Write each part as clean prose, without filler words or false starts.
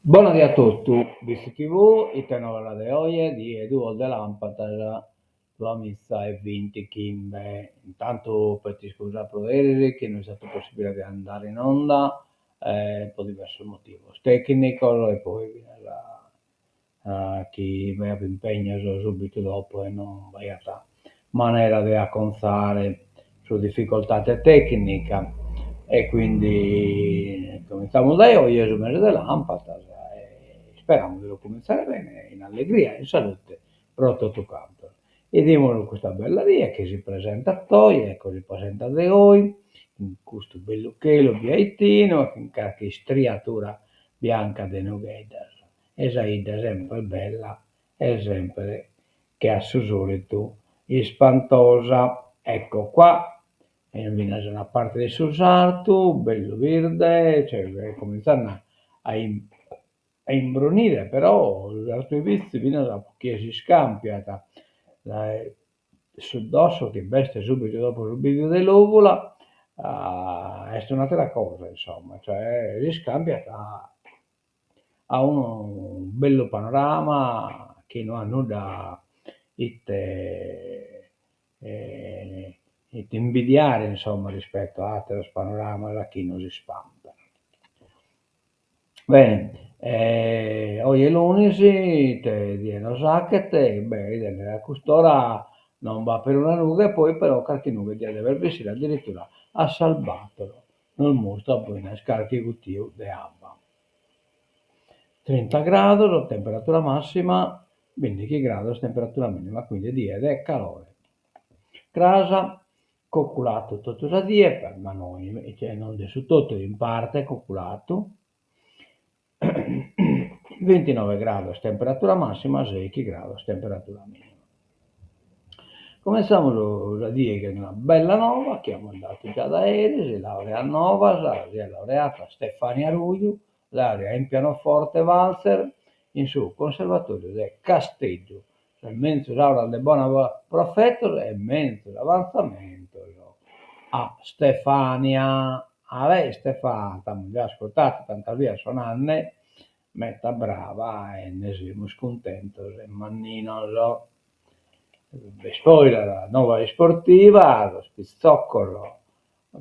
Bona die a totu, Bitzi TV, ite novas de oje, die duos de làmpadas, duamiza e bintichimbe. Intantu peto iscusa pro eris chi no est istadu possibile de andare in onda pro diversos motivos tecnicos e poi finas chi b'aiat impegnos subitu dopo e non b'aiat manera de acontzare su dificoltade tecnica e quindi comintzamus dae oje su mese de làmpadas e isperamus de lu cumintzare bene in allegria e in salute pro totu cantos. 'Idimus custa bella die chi si presentat oje, ecco si presentat de goi, cun custu bellu chelu biaitinu e cun carchi istriatura bianca de nugheddas e sa 'idda semper bella e semper che a su solitu ispantosa. Ecco qua, e finas una parte de su sartu, bellu birde, cioè comintzende a a imbrunire, però su sartu 'e Bitzi finas a chie s'iscampiat dae su dossu chi b'est subitu dopo su biviu de Lùvula est un'atera cosa insomma, cioè s'iscampiat a unu bellu panorama chi no at nudda ite ite imbidiare insomma rispetto a ateros panoramas chi nos ispantan. Bene, oje lunis ite die nos 'achet, beh 'idende a cust'ora non b'at peruna nughe, poi però carchi nughe diat dever bessire addirittura a sas bator nos mustrat finas carchi gutiu de abba. Trinta grados temperatura massima, bindighi grados temperatura minima, quindi die de calore. Cras coculatu totu sa die, ma no non de su totu, in parte coculatu, Bintinove grados temperatura massima, seichi grados temperatura minima. Cumentzamus sa die chin una bella nova chi amus datu già dae eris, laureas novas, si est laureata Stefania Ruju, laurea in pianoforte valzer in su Conservatoriu de Casteddu Sas menzus auras de bona profetos e menzus avantzamentos a Stefania. Alè Stefà, t'amus già ascurtatu tantas bias sonande, meta brava e nde semus cuntentos e manninos. B'est poi sa nova isportiva, sos pitzocos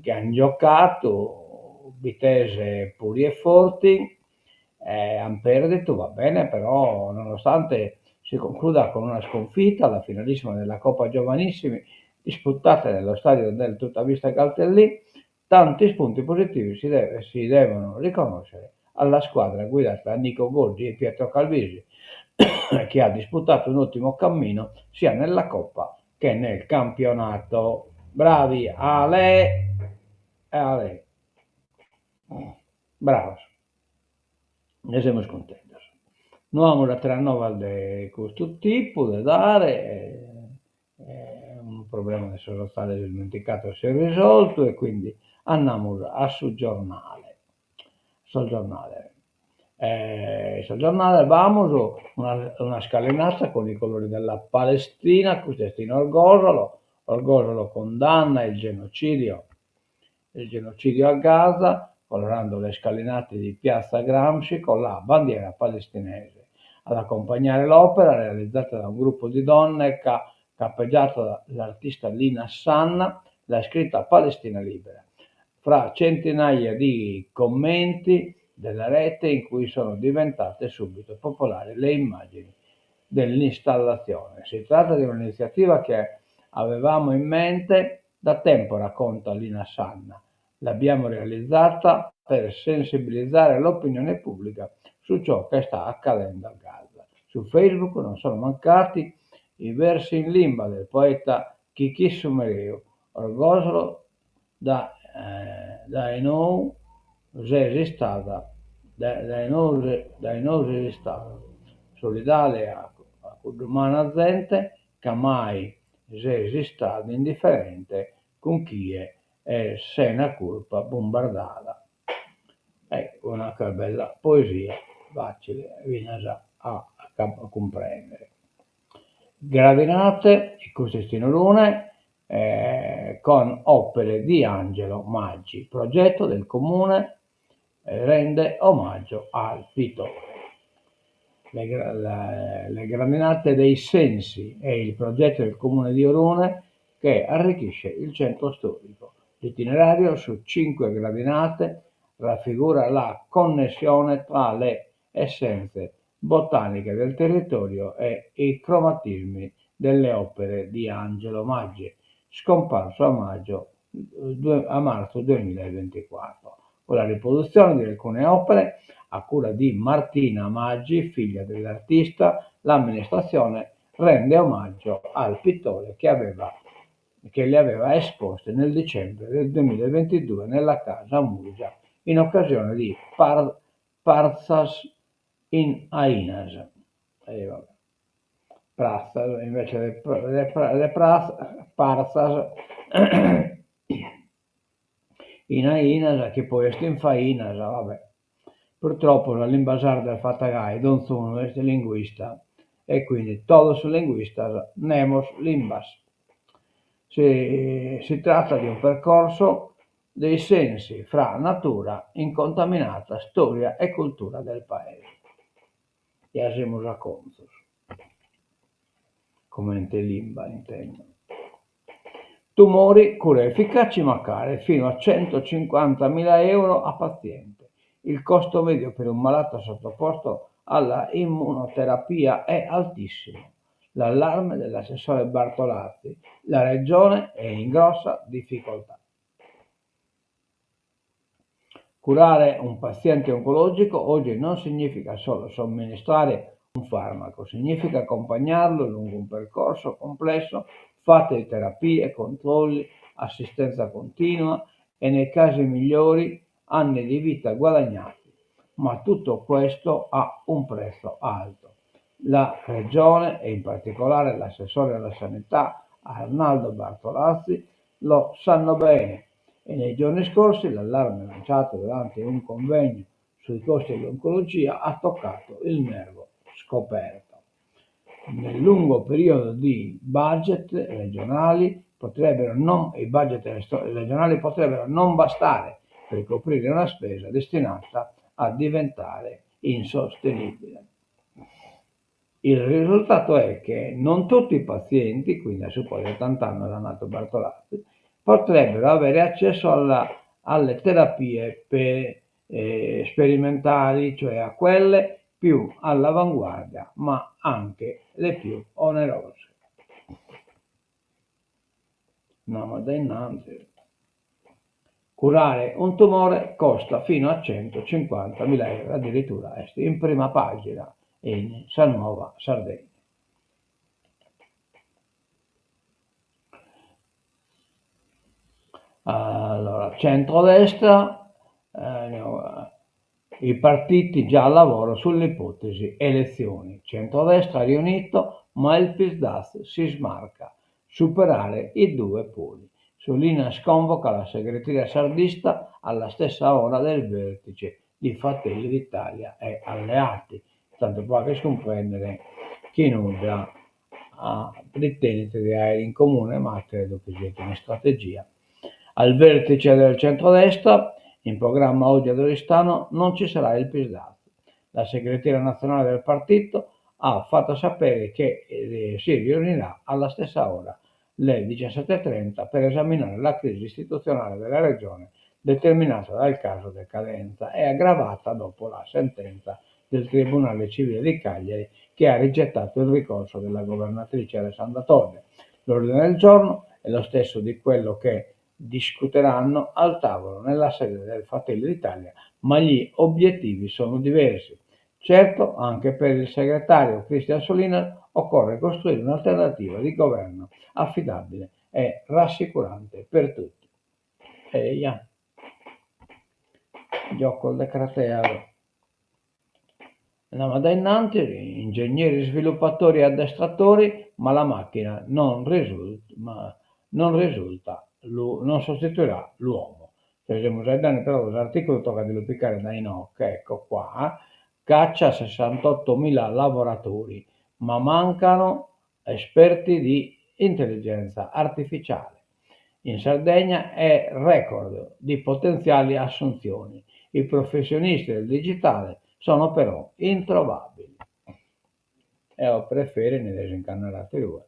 chi an giocatu, Bittese Puri e Forti, e an perditu, va bene, però nonostante si concluda con una sconfitta la finalissima della Coppa Giovanissimi disputata nello stadio del Tuttavista Galtellì, tanti spunti positivi si, deve, si devono riconoscere alla squadra guidata da Nico Goddi e Pietro Calvisi, che ha disputato un ottimo cammino sia nella Coppa che nel campionato. Bravi Ale! Ale! Bravos. Nde semus cuntentos. No amus ateras novas de custu tipu de dare, unu problema de sos otzales ismenticados s'est risoltu e quindi andamus a su giornale, sos giornales. Sos giornales b'amus una una scalinata con i colori della Palestina, custu est in Orgosolo, Orgosolo condanna il genocidio Il genocidio a Gaza, colorando le scalinate di piazza Gramsci con la bandiera palestinese. Ad accompagnare l'opera, realizzata da un gruppo di donne capeggiato dall'artista Lina Sanna, la scritta Palestina Libera. Fra centinaia di commenti della rete in cui sono diventate subito popolari le immagini dell'installazione. Si tratta di un'iniziativa che avevamo in mente da tempo, racconta Lina Sanna. L'abbiamo realizzata per sensibilizzare l'opinione pubblica su ciò che sta accadendo a Gaza. Su Facebook non sono mancati i versi in limba del poeta Chichissu Mereu, Orgosolo da dae nou ses istada dae nou dae nou ses istada solidale a cudd'umana zente ca mai ses istada indiferente cun chie est sena curpa bombardada. Ecco un'atera bella poesia facile finas a cumprendere. Gradinate, custu est in Orune, con opere di Angelo Maggi, progetto del Comune rende omaggio al pittore. Le, le gradinate dei sensi è il progetto del comune di Orune che arricchisce il centro storico. L'itinerario su cinque gradinate raffigura la connessione tra le essenze botaniche del territorio e i cromatismi delle opere di Angelo Maggi, scomparso a maggio, a marzo 2024. Con la riproduzione di alcune opere a cura di Martina Maggi, figlia dell'artista, l'amministrazione rende omaggio al pittore che, aveva, che le aveva esposte nel dicembre del 2022 nella casa Murgia in occasione di Par Partzas in Ainas. E vabbè. Pratzas, invece de de Partzas in Ainas chi poi est in Fainas, vabbè. Purtroppo sa limba sarda est fata gai, donzunu est linguista e quindi todos linguistas, nemos limbas. Si si tratta di un percorso dei sensi fra natura incontaminata, storia e cultura del paese. Ja semus acontzos, comente limba intendo. Tumori, cure efficaci ma care, fino a 150.000 euro a paziente. Il costo medio per un malato sottoposto alla immunoterapia è altissimo. L'allarme dell'assessore Bartolazzi. La regione è in grossa difficoltà. Curare un paziente oncologico oggi non significa solo somministrare un farmaco, significa accompagnarlo lungo un percorso complesso fatto di terapie, controlli, assistenza continua e nei casi migliori anni di vita guadagnati. Ma tutto questo ha un prezzo alto. La Regione e in particolare l'assessore alla sanità Arnaldo Bartolazzi lo sanno bene e nei giorni scorsi l'allarme lanciato durante un convegno sui costi dell'oncologia ha toccato il nervo scoperto. Nel lungo periodo di budget regionali potrebbero non, i budget regionali potrebbero non bastare per coprire una spesa destinata a diventare insostenibile. Il risultato è che non tutti i pazienti, quindi a supra de 80 annos at nadu Bartolazzi, potrebbero avere accesso alla, alle terapie per, eh, sperimentali, cioè a quelle più all'avanguardia, ma anche le più onerose. No, ma da innanzi. Curare un tumore costa fino a 150.000 euro, addirittura est in prima pagina in sa Nuova Sardegna. Allora, centrodestra, eh, i partiti già al lavoro sull'ipotesi elezioni. Centrodestra riunito, ma il Psd'Az si smarca. Superare i due poli. Solinas convoca la segreteria sardista alla stessa ora del vertice di Fratelli d'Italia e alleati. Tantu pro fagher cumprèndere chi nudda ritenit de àere in comune, ma credo chi siat un'istrategia. Al vertice del centrodestra, in programma oggi ad Oristano, non ci sarà il Psd'Az. La segreteria nazionale del partito ha fatto sapere che eh, si riunirà alla stessa ora, le 17.30, per esaminare la crisi istituzionale della regione determinata dal caso decadenza e aggravata dopo la sentenza del Tribunale Civile di Cagliari che ha rigettato il ricorso della governatrice Alessandra Todde. L'ordine del giorno è lo stesso di quello che discuteranno al tavolo nella sede del Fratelli d'Italia, ma gli obiettivi sono diversi. Certo, anche per il segretario Christian Solinas occorre costruire un'alternativa di governo affidabile e rassicurante per tutti. Eja. Giocos de crateas. Andamus dae innantis, ingegneri, sviluppatori e addestratori, ma la macchina non risulta, ma non risulta, non sostituirà l'uomo. Cioè semus aeddende però s'articulu tocat de lu picare dae inoghe, ecco qua, caccia 68.000 lavoratori, ma mancano esperti di intelligenza artificiale. In Sardegna è record di potenziali assunzioni. I professionisti del digitale sono però introvabili. E preferin de si nch'andare aterue.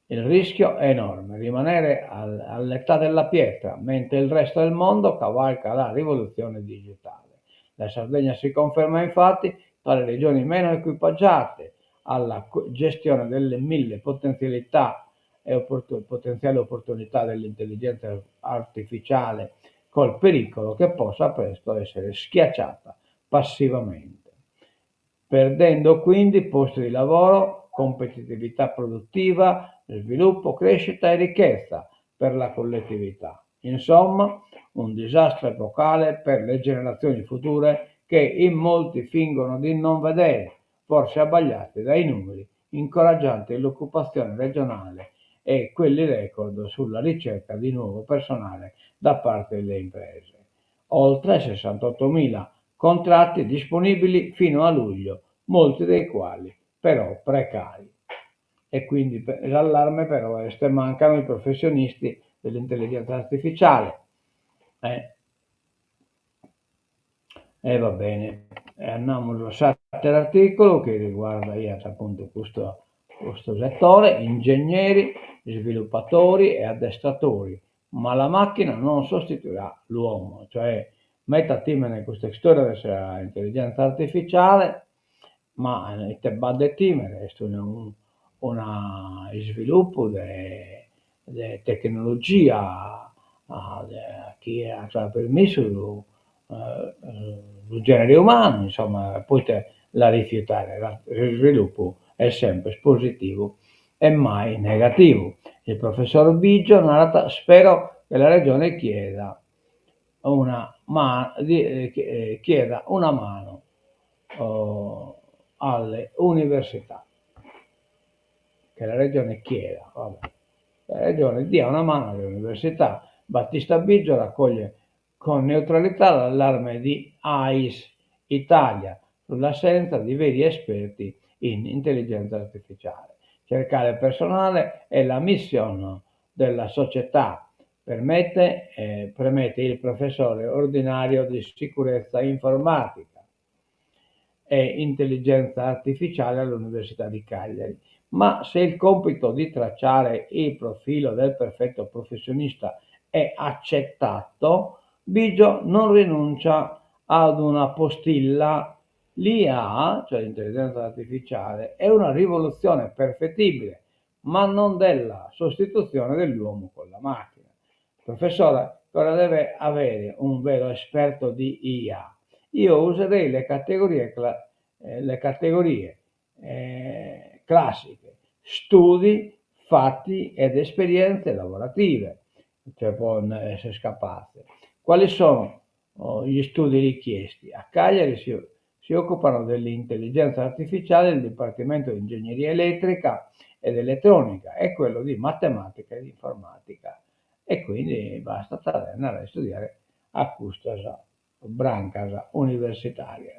Il rischio è enorme, rimanere all'età della pietra, mentre il resto del mondo cavalca la rivoluzione digitale. La Sardegna si conferma infatti tra le regioni meno equipaggiate alla gestione delle mille potenzialità e potenziali opportunità dell'intelligenza artificiale, col pericolo che possa presto essere schiacciata passivamente, perdendo quindi posti di lavoro, competitività produttiva, sviluppo, crescita e ricchezza per la collettività. Insomma, un disastro epocale per le generazioni future che in molti fingono di non vedere, forse abbagliati dai numeri incoraggianti dell'occupazione regionale e quelli record sulla ricerca di nuovo personale da parte delle imprese. Oltre 68.000 contratti disponibili fino a luglio, molti dei quali però precari. E quindi l'allarme però est mancano i professionisti dell'intelligenza artificiale. Eh. E va bene, e andamus a s'àteru artìculu chi riguardaiat apuntu custu custu setore, ingegneri, sviluppatori e addestratori, ma la macchina non sostituirà l'uomo, cioè meta timene custa istoria de sa intelligenza artificiale, ma ite b'at de timere, est unu una isviluppu de de tecnologia chi at permissu su su genere umanu, insomma, poite la rifiutare, s'isviluppu est semper positivu e mai negativu. Il professor Biggio narat spero che la regione chieda una chieda una mano alle università. Che la regione chieda, vabbè. La regione dia una mano alle università. Battista Biggio raccoglie con neutralità l'allarme di AIS Italia sull'assenza di veri esperti in intelligenza artificiale. Cercare personale è la mission della società, permette, eh, premette il professore ordinario di sicurezza informatica e intelligenza artificiale all'Università di Cagliari. Ma se il compito di tracciare il profilo del perfetto professionista è accettato, Biggio non rinuncia ad una postilla. L'IA, cioè l'intelligenza artificiale, è una rivoluzione perfettibile, ma non della sostituzione dell'uomo con la macchina. Professore, cosa deve avere un vero esperto di IA? Io userei le categorie, eh, le categorie eh, classiche, studi, fatti ed esperienze lavorative, cioè può essere capace. Quali sono oh, gli studi richiesti? A Cagliari si, si occupano dell'intelligenza artificiale il Dipartimento di Ingegneria Elettrica ed Elettronica e quello di Matematica ed Informatica. E quindi basta andare a studiare a custas brancas universitàrias.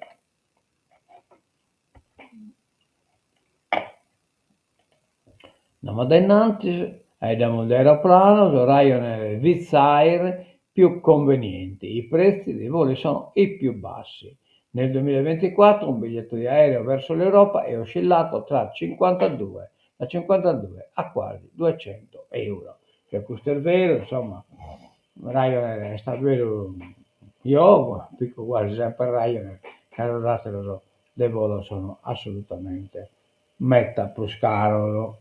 Andamus a dae in antis, faeddamus de aeroplanos, Ryanair e Wizz Air più convenienti, i prezzi dei voli sono i più bassi. Nel 2024 un biglietto di aereo verso l'Europa è oscillato tra 52 da 52 a quasi 200 euro. Cioè custu est beru, insomma, Ryanair est a beru, io pico quasi sempre Ryanair, ca sos ateros de volos sono assolutamente meta prus caros.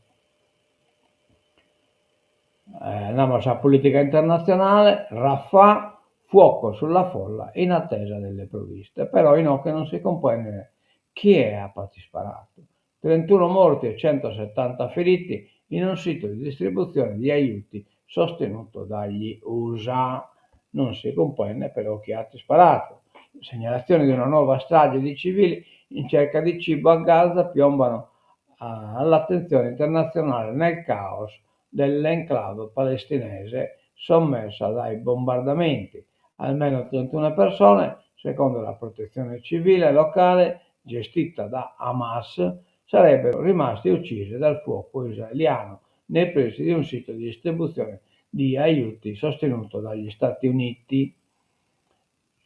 Andamus a sa politica internatzionale, Rafah, fuoco sulla folla in attesa delle provviste. Però inoghe non si cumprendet chie apat isparadu. Trentuno morti e 170 feriti in un sito di distribuzione di aiuti sostenuto dagli USA. Non si cumprendet però chie at isparadu. Segnalazione di una nuova strage di civili in cerca di cibo a Gaza piombano all'attenzione internazionale nel caos dell'enclave palestinese sommersa dai bombardamenti. Almeno 31 persone, secondo la protezione civile locale gestita da Hamas, sarebbero rimaste uccise dal fuoco israeliano nei pressi di un sito di distribuzione di aiuti sostenuto dagli Stati Uniti.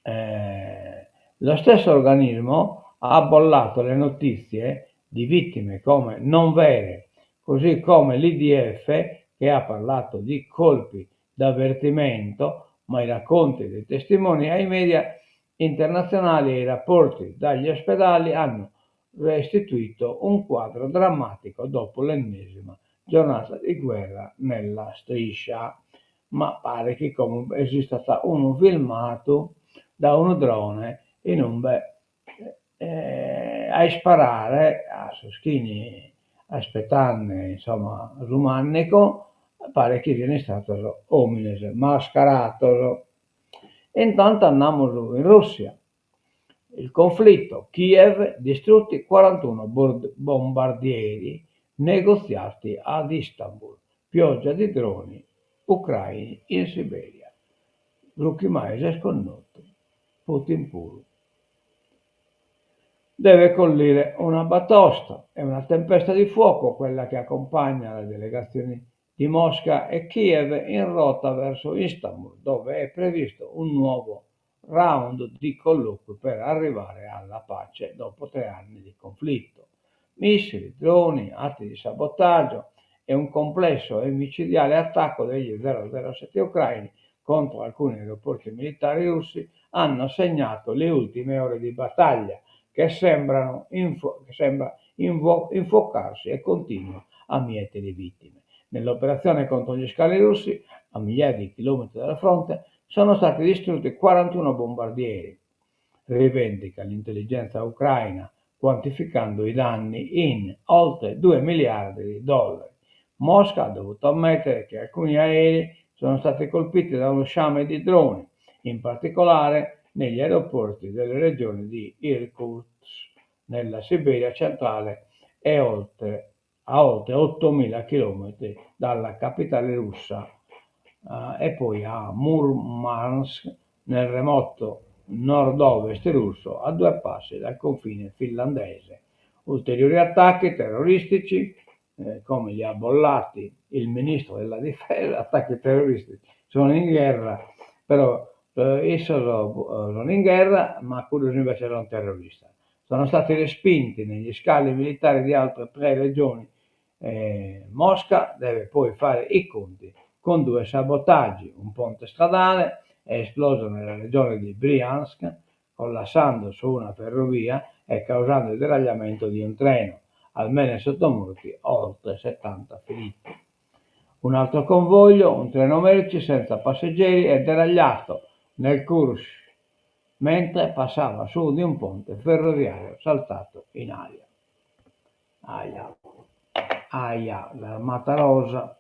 Eh, lo stesso organismo ha bollato le notizie di vittime come non vere, così come l'IDF che ha parlato di colpi d'avvertimento, ma i racconti dei testimoni ai media internazionali e i rapporti dagli ospedali hanno restituito un quadro drammatico dopo l'ennesima giornata di guerra nella Striscia. Ma paret chi como esistat unu filmadu dae unu drone in umbe a isparare a sos chi fin aspetende insomma su mandigu, paret chi sian istados omines mascarados. Intantu andamus in Russia, il conflitto, Kiev, distrutti 41 bombardieri, negoziati ad Istanbul, pioggia di droni ucraini in Siberia. Su chi mai s'est connotu, Putin puru. Deve collire una batosta, è una tempesta di fuoco quella che accompagna le delegazioni di Mosca e Kiev in rotta verso Istanbul, dove è previsto un nuovo round di colloqui per arrivare alla pace dopo tre anni di conflitto. Missili, droni, atti di sabotaggio e un complesso e micidiale attacco degli 007 ucraini contro alcuni aeroporti militari russi hanno segnato le ultime ore di battaglia che sembrano info, che sembra infuocarsi e continua a mietere vittime. Nell'operazione contro gli scali russi, a migliaia di chilometri dal fronte, sono stati distrutti 41 bombardieri, rivendica l'intelligenza ucraina, quantificando i danni in oltre 2 miliardi di dollari. Mosca ha dovuto ammettere che alcuni aerei sono stati colpiti da uno sciame di droni, in particolare negli aeroporti delle regioni di Irkutsk, nella Siberia centrale e oltre, a oltre 8.000 km dalla capitale russa eh, e poi a Murmansk, nel remoto nord-ovest russo, a due passi dal confine finlandese. Ulteriori attacchi terroristici, eh, come li ha bollati il ministro della difesa, attacchi terroristici, sono in gherra, però eh, issos sono in gherra, ma cuddos invece sono terroristas. Sono stati respinti negli scali militari di altre tre regioni. Eh, Mosca deve poi fare i conti con due sabotaggi, un ponte stradale è esploso nella regione di Bryansk, collassando su una ferrovia e causando il deragliamento di un treno, almeno 7 morti, oltre 70 feriti. Un altro convoglio, un treno merci senza passeggeri, è deragliato nel Kursk mentre passava su di un ponte ferroviario saltato in aria. Aia, aia, l'armata rosa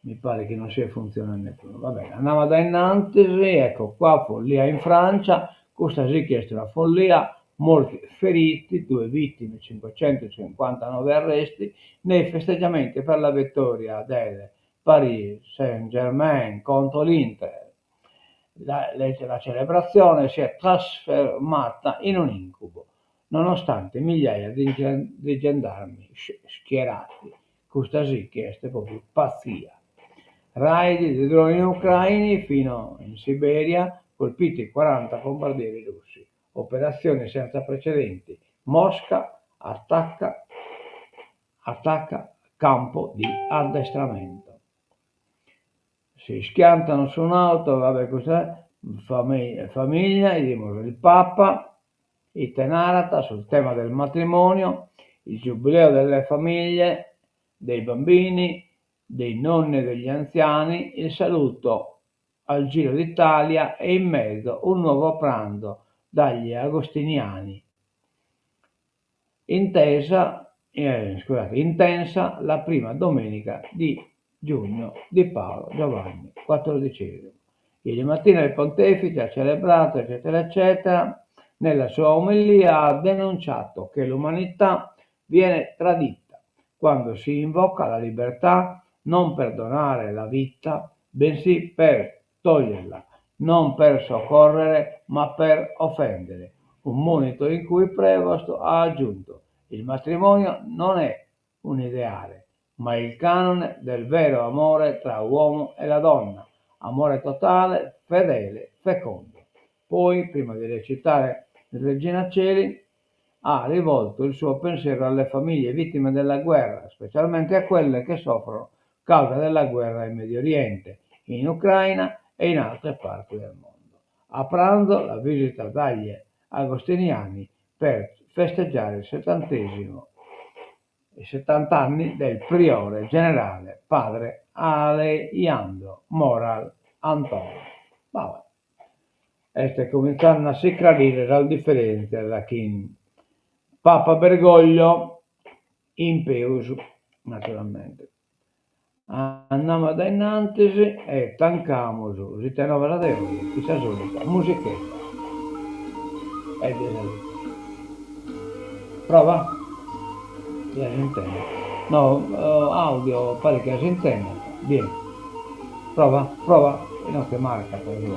mi pare che non sia funzionando più. Va bene, andiamo ad innanzi, ecco qua, follia in Francia, questa sì che è una follia, morti feriti, due vittime, 559 arresti nei festeggiamenti per la vittoria del Paris Saint-Germain contro l'Inter. La, la celebrazione si è trasformata in un incubo, nonostante migliaia di, di gendarmi schierati. Custa sì che est propriu pazzia. Raid di droni ucraini fino in Siberia, colpiti 40 bombardieri russi. Operazioni senza precedenti. Mosca attacca, attacca campo di addestramento. Si schiantano su un'auto, vabbè, questa è famiglia, famiglia il Papa, ite narat sul tema del matrimonio, il giubileo delle famiglie, dei bambini, dei nonni e degli anziani, il saluto al Giro d'Italia e in mezzo un nuovo pranzo dagli agostiniani. Intesa, eh, scusate, intensa la prima domenica di giugno di Paolo Giovanni XIV. Ieri mattina il pontefice ha celebrato, eccetera, eccetera, nella sua omelia ha denunciato che l'umanità viene tradita quando si invoca la libertà non per donare la vita, bensì per toglierla, non per soccorrere, ma per offendere. Un monito in cui Prevost ha aggiunto: il matrimonio non è un ideale, ma il canone del vero amore tra uomo e la donna, amore totale, fedele, fecondo. Poi, prima di recitare il Regina Coeli, Ha rivolto il suo pensiero alle famiglie vittime della guerra, specialmente a quelle che soffrono a causa della guerra in Medio Oriente, in Ucraina e in altre parti del mondo. A pranzo la visita dagli agostiniani per festeggiare il settantesimo i settant'anni del priore generale padre Alejandro Moral Antón. Vabbè. Est comintzende a si crarire sas diferèntzias chin Papa Bergoglio in peus, naturalmente. Andamus a dae in antis e tancamus s'Ite Novas de oje chin sa solita musichedda e de saludu. Prova? Ja s'intendet. No, audio paret chi ja s'intendat. Bien. Prova, prova, inoghe marcat su.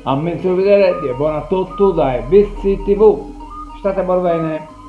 A menzus bidere, die bona a totu dae Bitzi TV. Istatebos bene.